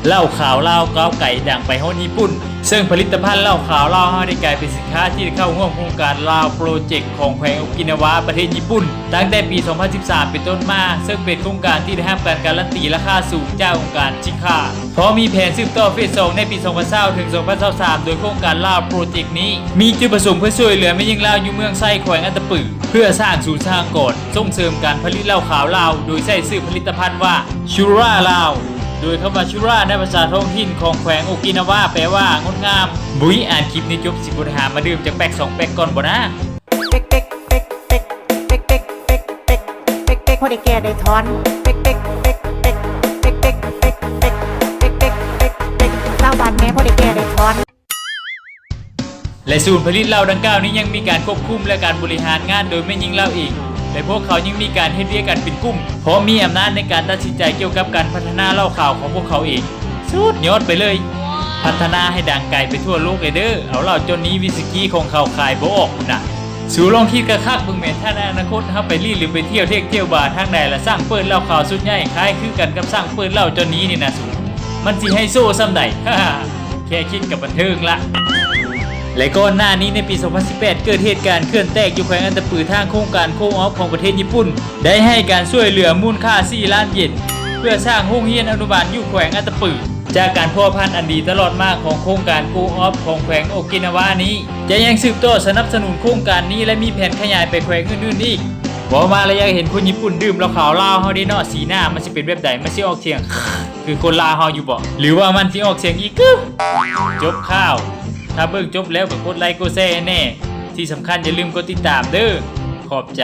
ເຫຼົ້າຂາວລາວກ້າວໄກດັງໄປຮອດຍີ່ປຸ່ນ, ເຊິ່ງຜະລິດຕະພັນເຫຼົ້າຂາວລາວເຮົາໄດ້ກາຍເປັນສິນຄ້າທີ່ໄດ້ເຂົ້າຮ່ວມໂຄງການ Lao Project ຂອງແຂວງໂອກິນາວາ ປະເທດຍີ່ປຸ່ນ. ຕັ້ງແຕ່ປີສອງພັນສິບສາມເປັນຕົ້ນມາ, ເຊິ່ງເປັນໂຄງການທີ່ໄດ້ຮັບການກາລັນຕີລາຄາສູງຈາກອົງການຊິງຄ້າ, ພ້ອມມີແຜນສືບຕໍ່ເຟສສອງໃນປີສອງພັນຊາວເຖິງສອງພັນຊາວສາມ ໂດຍໂຄງການ Lao Project ນີ້ມີຈຸດປະສົງເພື່ອຊ່ວຍເຫຼືອແມ່ຍິງລາວຢູ່ເມືອງໄຊ ແຂວງອັດຕະປື ເພື່ອສ້າງສູນສະຫະກອນສົ່ງເສີມການຜະລິດເຫຼົ້າຂາວລາວ ໂດຍໃຊ້ຊື່ຜະລິດຕະພັນວ່າ Shura ລາວ. ໂດຍຄຳວ່າ Shura ໃນພາສາທ້ອງຖິ່ນຂອງແຂວງໂອກິນາວາ ແປວ່າງົດງາມ. ບຸ້ຍ ອ່ານຄລິບນີ້ຈົບ ຊິບໍ່ໄດ້ຫາມາດື່ມຈັກແປັກສອງແປັກກ່ອນບໍ່ນາ? ເປັກເປັກເປັກເປັກ ເປັກເປັກເປັກເປັກ ເປັກເປັກ ພໍໄດ້ແກ່ໄດ້ຖອນ ເປັກເປັກເປັກເປັກ ເປັກເປັກເປັກເປັກ ເປັກເປັກເປັກເປັກ ຊາວບ້ານແດ່ ພໍໄດ້ແກ່ໄດ້ຖອນ. ແລະ ສູນຜະລິດເຫຼົ້າດັ່ງກ່າວນີ້ຍັງມີການຄວບຄຸມ ແລະ ການບໍລິຫານງານໂດຍແມ່ຍິງລາວເອງ ແລະ ພວກເຂົາຍັງມີການເຮັດວຽກກັນເປັນກຸ່ມ, ພ້ອມມີອຳນາດໃນການຕັດສິນໃຈກ່ຽວກັບການພັດທະນາເຫຼົ້າຂາວຂອງພວກເຂົາເອງ. ສຸດຍອດໄປເລີຍ! ພັດທະນາໃຫ້ດັງໄກໄປທົ່ວໂລກເລີຍເດີ້, ເອົາເຫຼົ້າຈອນນີ ວິສກີຂອງເຂົາຂາຍບໍ່ອອກພຸ້ນນະ. ສູລອງຄິດຄັກໆເບິ່ງແມ້, ຖ້າໃນອະນາຄົດເຮົາໄປລີ້ ຫຼື ໄປທ່ຽວເທັກທ່ຽວບາທາງໃດລະ, ສັ່ງເປີດເຫຼົ້າຂາວຊຸດໃຫຍ່ ຄ້າຍຄືກັນກັບສັ່ງເປີດເຫຼົ້າຈອນນີນີ້ນະສູ, ມັນຊິໄຮໂຊສ່ຳໃດ? ແຄ່ຄິດກໍບັນເທີງລະ. ແລະ ກ່ອນໜ້ານີ້ໃນປີສອງພັນສິບແປດ ເກີດເຫດການເຂື່ອນແຕກຢູ່ແຂວງອັດຕະປື, ທາງໂຄງການໂຄອອບຂອງປະເທດຍີ່ປຸ່ນ ໄດ້ໃຫ້ການຊ່ວຍເຫຼືອມູນຄ່າສີ່ລ້ານເຢນ ເພື່ອສ້າງໂຮງຮຽນອະນຸບານຢູ່ແຂວງອັດຕະປື. ຈາກການພົວພັນອັນດີຕະຫຼອດມາຂອງໂຄງການໂຄອອບຂອງແຂວງໂອກິນາວານີ້ ຈະຍັງສືບຕໍ່ສະໜັບສະໜູນໂຄງການນີ້ ແລະ ມີແຜນຂະຫຍາຍໄປແຂວງອື່ນໆອີກ. ເວົ້າມາແລ້ວຢາກເຫັນຄົນຍີ່ປຸ່ນດື່ມເຫຼົ້າຂາວລາວເຮົາເດ້ເນາະ, ສີໜ້າມັນຊິເປັນແບບໃດ? ມັນຊິອອກສຽງຄືຄົນລາວເຮົາຢູ່ບໍ່? ຫຼືວ່າມັນຊິອອກສຽງອີກ? ຈົບຂ່າວ. ຖ້າເບິ່ງຈົບແລ້ວກໍກົດໄລກົດແຊໃຫ້ແດ່. ທີ່ສຳຄັນຢ່າລືມກົດຕິດຕາມເດີ້. ຂອບໃຈ.